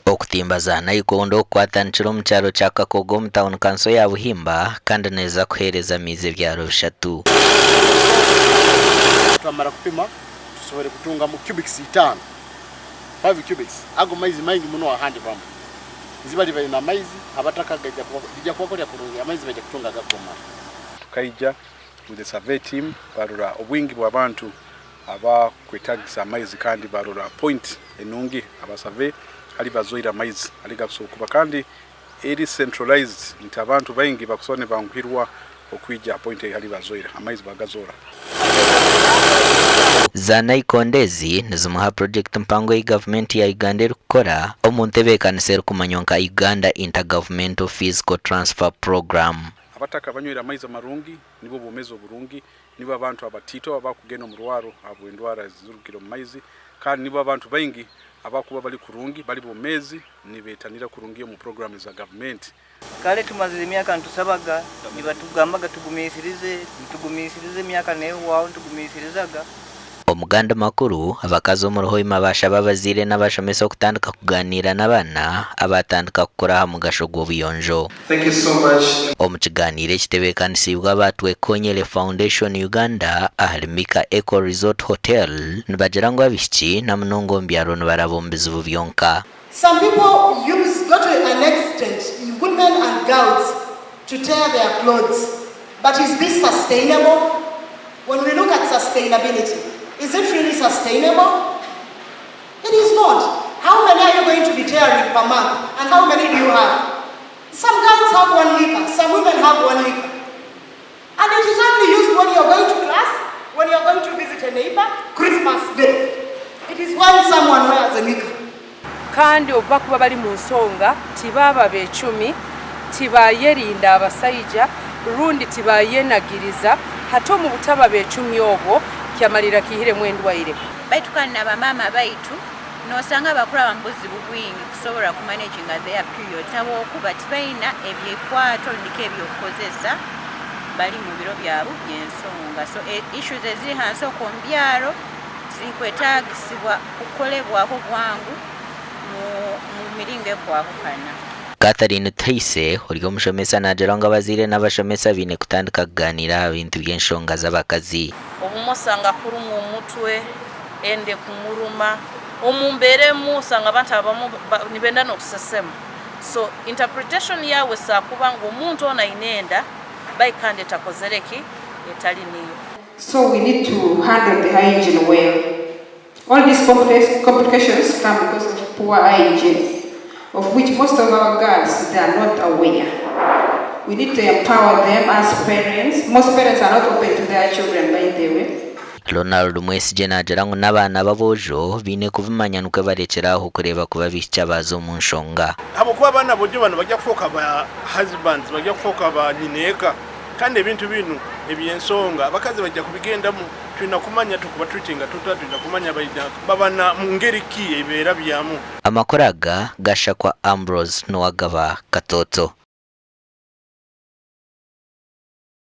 Okutimba za naikondo kwatandikire omu kyaro kya Kakogo omu tauni kanso ya Buhimba kandi neeza kuheereza amaizi ebyaro bishatu. Twamara kupima tusobore kutungamu cubics itaano, five cubics, ago maizi maingi muno ahandi pampu zibali baine amaizi abataka gaija kuba gaija kubakorera kurungi amaizi baija kutunga agakumara. Tukaija with the survey team barora obwingi bw'abantu abakwetagisa amaizi kandi barora point enungi aba survey hali bazoire amaizi hali gakusobora kuba kandi eri centralized nti abantu baingi bakusobora nibanguhirwa okwija ha point hali bazoire amaizi bagazora. Za naikondo ezi nizimwe aha purojekiti mpango ei gavumenti ya Uganda erikukora omu ntebeekanisa erikumanywa nka Uganda Intergovernmental Physical Transfer Programme. Abataka abanywire amaizi amarungi nibwo bwomezi oburungi, nibo abantu abatiito abakugenda omu rwaro ahabw'endwara ezirugire omu maizi, kandi nibo abantu baingi abakuba bari kurungi, bari bomezi, nibetanira kurungi omu puroguramu za gavumenti. Kare tumazire emyaka nitusabaga, nibatugambaga tugumiisirize, nitugumiisiriza emyaka nehwaho nitugumiisirizaga. Omu gandi makuru, abakazi omuri Hoima baashaba abazaire n'abashomesa okutandika kugaaniira n'abaana abaatandika kukura aha mugasho gw'obuyonjo. Omu kigaaniiro ekitebeekanisiibwe aba Twekonyere Foundation Uganda ahari Mika Eco Resort Hotel, nibagira ngu abaishiki na munonga omu byaro nibaraba omu bizibu byonka. Some people use go to an extent, women and girls, to tear their clothes but is this sustainable? When we look at sustainability, is it really sustainable? It is not. How many are you going to be tearing per month and how many do you have? Some girls have one knicker, some women have one knicker. And it is only used when you're going to class, when you're going to visit a neighbor, Christmas day. It is when someone wears a knicker. Kandi obu bakuba bali mu nsonga tibaaba becumi, tibayerinda abasaija, rundi tibayenagiriza. Hati omu butaba becumi obwo, kyamalirra kiihiremu endwaire. Baitu kandi na bamaama baitu nosanga bakuraba mu buzibu bwingi kusobora kumanaginga their periods habwokuba tibaina ebyekwato rundi k'ebyokukozesa bali mu biro byabu by'ensonga. So issues eziri hansi okwo omu byaro zikwetagisibwa kukolebwaho bwangu mu miringo ekwahukana. Catherine Tuhaise, ori omushomesa naagira ngu abazaire n'abashomesa baine kutandika kugaaniira aha bintu by'enshonga z'abakazi. Obumwe osanga akurumwa omutwe, enda ekumuruma. Omu mbeera emwe osanga abantu abamwe nibenda n'okusesema. So interpretation yaawe esobola kuba ngu omuntu onu aine enda baitu kandi etakozere ki? Etali niyo. So we need to handle the hygiene well. All these complex complications come because of poor hygiene, of which most of our girls, they are not aware. We need to empower them as parents. Most parents are not open to their children, by the way. Ronald Mwesigye naagira ngu n'abaana b'aboojo baine kubimanya nikwo barekyere aho kureeba kuba abaishiki abaaza omu nshonga. Ahabw'okuba abaana boojo banu bagya kufooka ba husbands, bagya kufooka ba nyineeka, kandi ebintu binu eby'ensonga abakazi bagya kubigendamu. Twina kumanya tukubatreatinga tuta, twina kumanya baija baba na mu ngeri ki ei beerabyamu. Amakuru aga gashakwa Ambrose Nuwagaba Katoto.